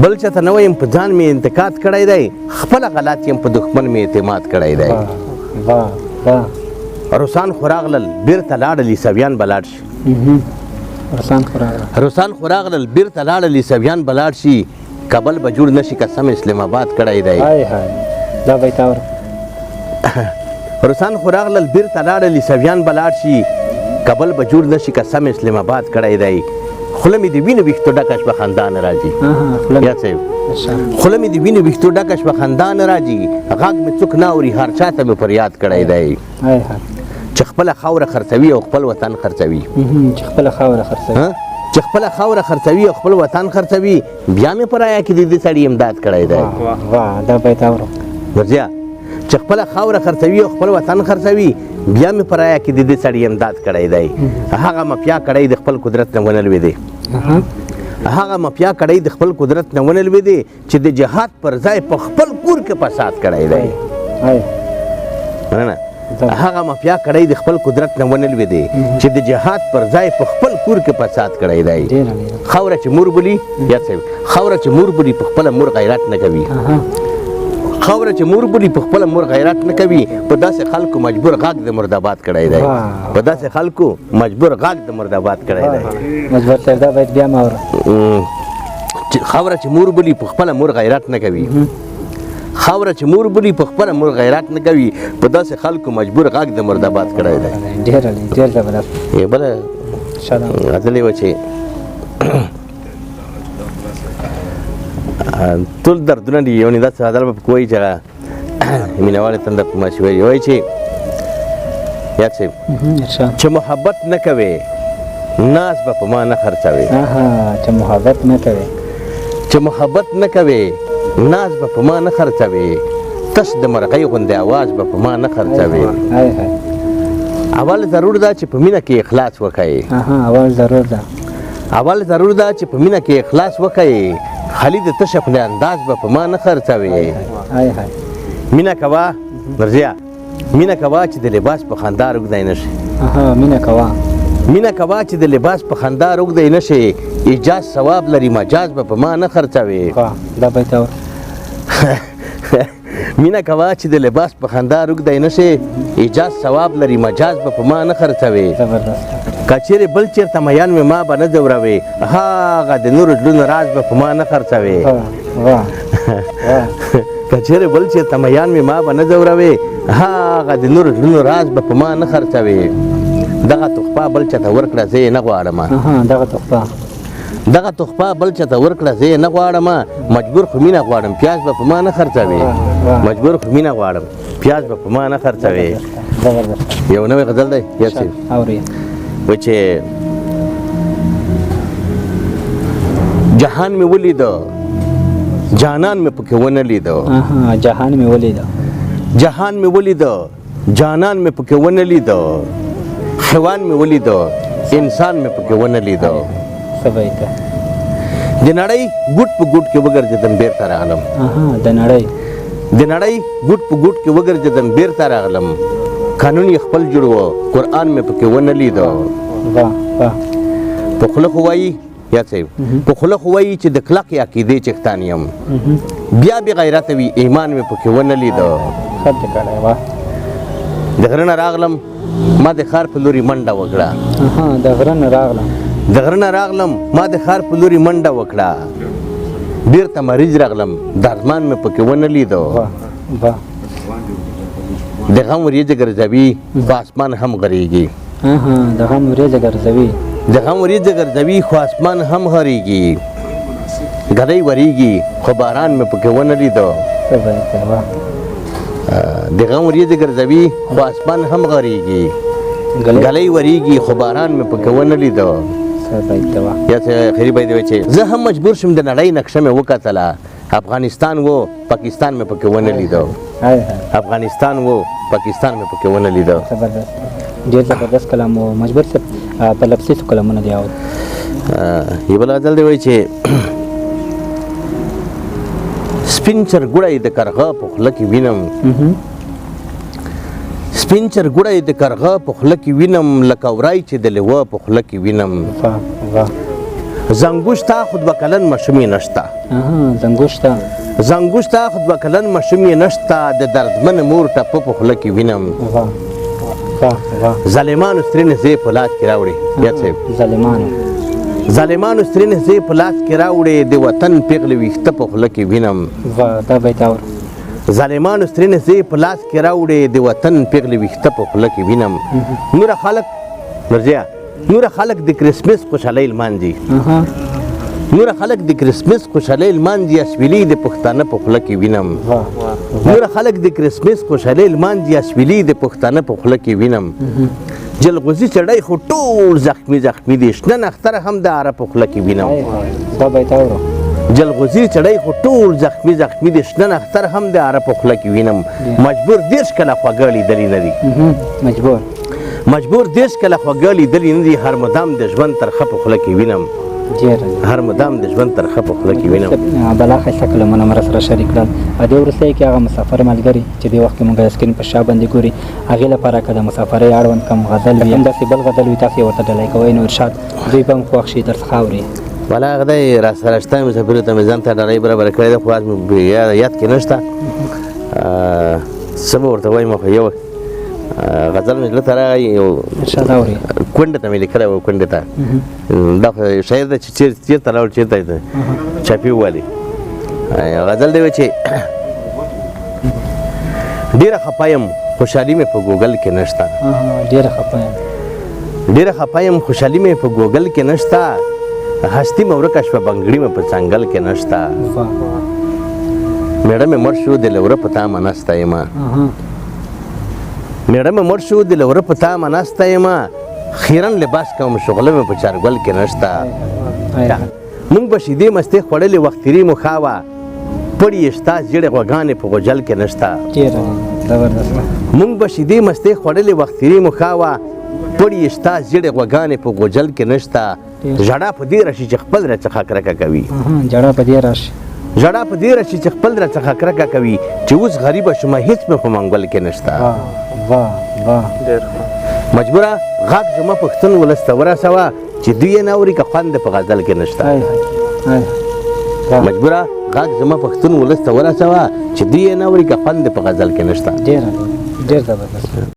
بل چاته نه وایم، په ځان مې انتقاد کړی دی، خپله غلط یم، په دښمن مې اعتماد کړی دی. واه واه. روسان خو راغلل بیرته لاړل، عیسویان به لاړ شي. روسان خو راغلل، روسان خو راغلل بیرته لاړل، عیسویان به لاړ شي، کابل به جوړ نه شي، قسم اسلام آباد کړی دی. های های، دا بیت اورم. روسان خو راغلل بیرته لاړل، عیسویان به لاړ شي، کابل به جوړ نه شي، قسم اسلام آباد کړی دی. خوله مې د وینو ویښتو ډکه شوه، خندا نه راځي. یاد صاحب، خوله مې د وینو ویښتو ډکه شوه، خندا نه راځي، غږ مې څوک نه اوري، هر چا ته مې فریاد کړی دی. چې خپله خاوره خرڅوي او خپل وطن خرڅوي، چې خپله خاوره خرڅوي، چې خپله خاوره خرڅوي او خپل وطن خرڅوي، بیا مې په رایه کې د دې سړي امداد کړی دی. واه، دا بیت اورم. ورځه، چې خپله خاوره خرڅوي او خپل وطن خرڅوي، بیا مې په رایه کې د دې سړي امداد کړی دی. هغه مفیا کړی د خپل قدرت نه ونه لوېدې، هغه مفیا کړی د خپل قدرت نه ونه لوېدې، چې د جهاد پر ځای په خپل کور کې فساد کړی دی. مننه. هغه مافیا کړی د خپل قدرت نه ونه لوېدې، چې د جهاد پر ځای په خپل کور کې فساد کړی دی. خاوره چې مور بولي، یاد صاحب، خاوره چې مور بولي په خپله مور غیرت نه کوي، خاوره چې مور بولي په خپله مور غیرت نه کوي، په داسې خلکو مجبور غږ د مرداباد کړی دی، په داسې خلکو مجبور غږ د مرداباد کړی دی. مجبور صاحب، دا باید بیا ما اورم. خاوره چې مور بولي په خپله مور غیرت نه کوي، خاوره چې مور بولي په خپله مور غیرت نه کوي، په داسې خلکو مجبور غږ د مرداباد کړی دی. ډېر ډېر زبردست. یو بله غزل یې وه چې ټول دردونه دي، یو نه داسې غزل به پکې وایي چې هغه مینهوال یې تنده په ماشي وایي، وایي چې یاد صاحب، چې محبت نه کوې ناز به په ما نه خرڅوې. چې محبت نه کوې، چې محبت نه کوې ناز به په ما نه خرڅوې، تش د مرغۍ غوندې اواز به په ما نه خرڅوې. اول ضرور ده چې په مینه کې اخلاص وکړې. اول ضرور ده، اول ضرور ده چې په مینه کې اخلاص وکړې، خالي د تشه خولې انداز به په ما نه خرڅوې. مینه کوه مرضیه، مینه کوه چې د لباس په خندا روږدی نه شي. مینه کوه، مینه کوه چې د لباس په خندا روږدی نه شي، ایجاز ثواب لري مجاز به په ما نه خرڅوې. دا بیت اورم. مینه کوه چې د لباس په خندا روږدی نه شي، ایجاز ثواب لري مجاز به په ما نه خرڅوې. که چېرې بل چېرته میان وې ما به نه ځوروې، هغه د نورو زړونو راز به په ما نه خرڅوې. که چېرې بل چېرته میان وې ما به نه ځوروې، هغه د نورو زړونو راز به په ما نه خرڅوې. دغه تحفه بل چاته ورکړه، زه یې نه غواړم. دغه تحفه، دغه تحفه بل چاته ورکړه، زه یې نه غواړم، مجبور خو مینه غواړم، پیاز به په ما نه خرڅوې. مجبور خو مینه غواړم، پیاز به په ما نه خرڅوې. یو نوی غزل دی یاد صاحب، وایي چې جهان مې ولیده جانان مې پکې ونه لیده. جهان مې ولیده، جهان مې ولیده جانان مې پکې ونه لیده، حیوان مې ولیده انسان مې پکې ونه لیده. د نړۍ ګوټ په ګوټ کې وګرځېدم بیرته راغلم. د نړۍ، د نړۍ ګوټ په ګوټ کې وګرځېدم بیرته راغلم، قانون یې خپل جوړ و قرآن مې پکې ونه لیده. په خوله خو وایي یاد صاحب، په خوله خو وایي چې د کلکې عقیدې چښتن یم، بیا بې غیرته وي ایمان مې پکې ونه لیده. د غره نه راغلم ما د ښار په لوري منډه وکړه. د غره نه راغلم، د غره نه راغلم ما د ښار په لوري منډه وکړه، بیرته مریض راغلم درمان مې پکې ونه لیده. د غم وریځې ګرځوي خو اسمان هم غرېږي. د غم وریځې ګرځوي، د غم وریځې ګرځوي خو اسمان هم غرېږي، ګلۍ ورېږي خو باران مې پکې ونه لیده. د غم وریځې ګرځوي خو اسمان هم غرېږي، ګلۍ ورېږي خو باران مې پکې ونه لیده. یا څه اخري بیت دی چې زه هم مجبور شوم د نړۍ نقشه مې وکتله، افغانستان و پاکستان مې پکې ونه لیده. افغانستان و پاکستان مې پکې ونه لیده. ډېر زبردست کلام و مجبور صاحب، په لپسې څو کلامونه دی اورو. یو بل غزل دی وایي چې سپین چرګوړی د کرغه په خوله کې وینم، سپین چرګوړی د کرغه په خوله کې وینم، لکه ورای چې د لیوه په خوله کې وینم. زنګو شته خو 2 کلن ماشوم یې نشته. زنګو شته، زنګو شته خو 2 کلن ماشوم یې نشته، د دردمن مور ټپه په خوله کې وینم. ظالمانو سترې نزې په لاس کې راوړې. یاد صاحب، ظالمانو سترې نزې په لاس کې راوړې، د وطن پېغلې ویښته په خوله کې وینم. دا بیت اورم. ظالمانو سترې نزې په لاس کې راوړې، د وطن پېغلې ویښته په خوله کې وینم. نوره خلک مرضیه، نوره خلک د کرسمس خوشحالۍ لمانځي، نوره خلک د کرسمس خوشحالۍ لمانځي، اسویلي د پښتانه په خوله کې وینم. نوره خلک د کرسمس خوشحالۍ لمانځي، اسویلي د پښتانه په خوله کې وینم. جلغوزي چړی خو ټول زخمي زخمي دي، شنه نختر هم د عرب په خوله کې وینم. دا بیت اورم. جلغوزي چړی خو ټول زخمي زخمي دي، شنه نختر هم د عرب په خوله کې وینم. مجبور 30 کله خوږه لیدلی نه دي، مجبور 30 کله خوږه لیدلی نه دي، هر مدام د ژوند ترخه په خوله کې وینم. هر مدام د ژوند ترخه په خوله کې وینم. بلا ښایسته کلمونه مو راسره شریک کړل. دې وروستیو کې هغه مسافر ملګري چې دې وخت کې موږ د سکرین په شا باندې ګوري، هغې لپاره که د مسافرۍ اړوند کوم غزل وي، کوم داسې بل غزل وي، تاسو یې ورته ډالۍ کوئ، نو ارشاد دوی به هم خوښ شي درڅخه اوري. ولا هغه دی راسره شته، مسافرو ته مې ځان ته ډالۍ برابره کړې ده، خو اوس مې یاد کې نشته. څه به ورته وایم، خو یو غزل مې زړه ته راغی، یو ارشاد اوري. کونډې ته مې لیکلی و، کونډې ته. دا خو شاعر دی چې چېرته راوړ، چېرته یې چاپي ووالي. غزل دی چې ډېره خفه یم، خوشحالي مې په ګوګل کې نشته. ډېره خفه یم، ډېره خفه یم، خوشحالي مې په ګوګل کې نشته، هستي مې ورکه شوه، بنګړي مې په څنګل کې نشته. مېړه مې مړ شو، د لوره په تامه ناسته یمه. مېړه مې مړ شو، د لوره په تامه ناسته یمه، خیرن لباس کوم، شغله مې په چارګل کې نشته. مونږ به شیدې مستې خوړلې، وخت تېري مو ښه وه، پړي یې شته، زیړې غوږانې په غوجل کې نشته. مونږ به شیدې مستې خوړلې، وخت تېري مو ښه وه، پړي یې شته، زیړې غوږانې په غوجل کې نشته. ژړا په دې راشي چې خپل راڅخه کرکه کوي. ژړا په دې راشي، ژړا په دې راشي چې خپل راڅخه کرکه کوي، چې اوس غریبه شومه، هېڅ مې په منګول کې نشته. واه واه، مجبوره غږ زما پښتون ولس ته ورسوه چې دوی یې نه اوري، که خوند په غزل کې نشته. مجبوره غږ زما پښتون ولس ته ورسوه چې دوی یې نه اوري، که خوند په غزل کې نشته. ډېر ډېر زبردست.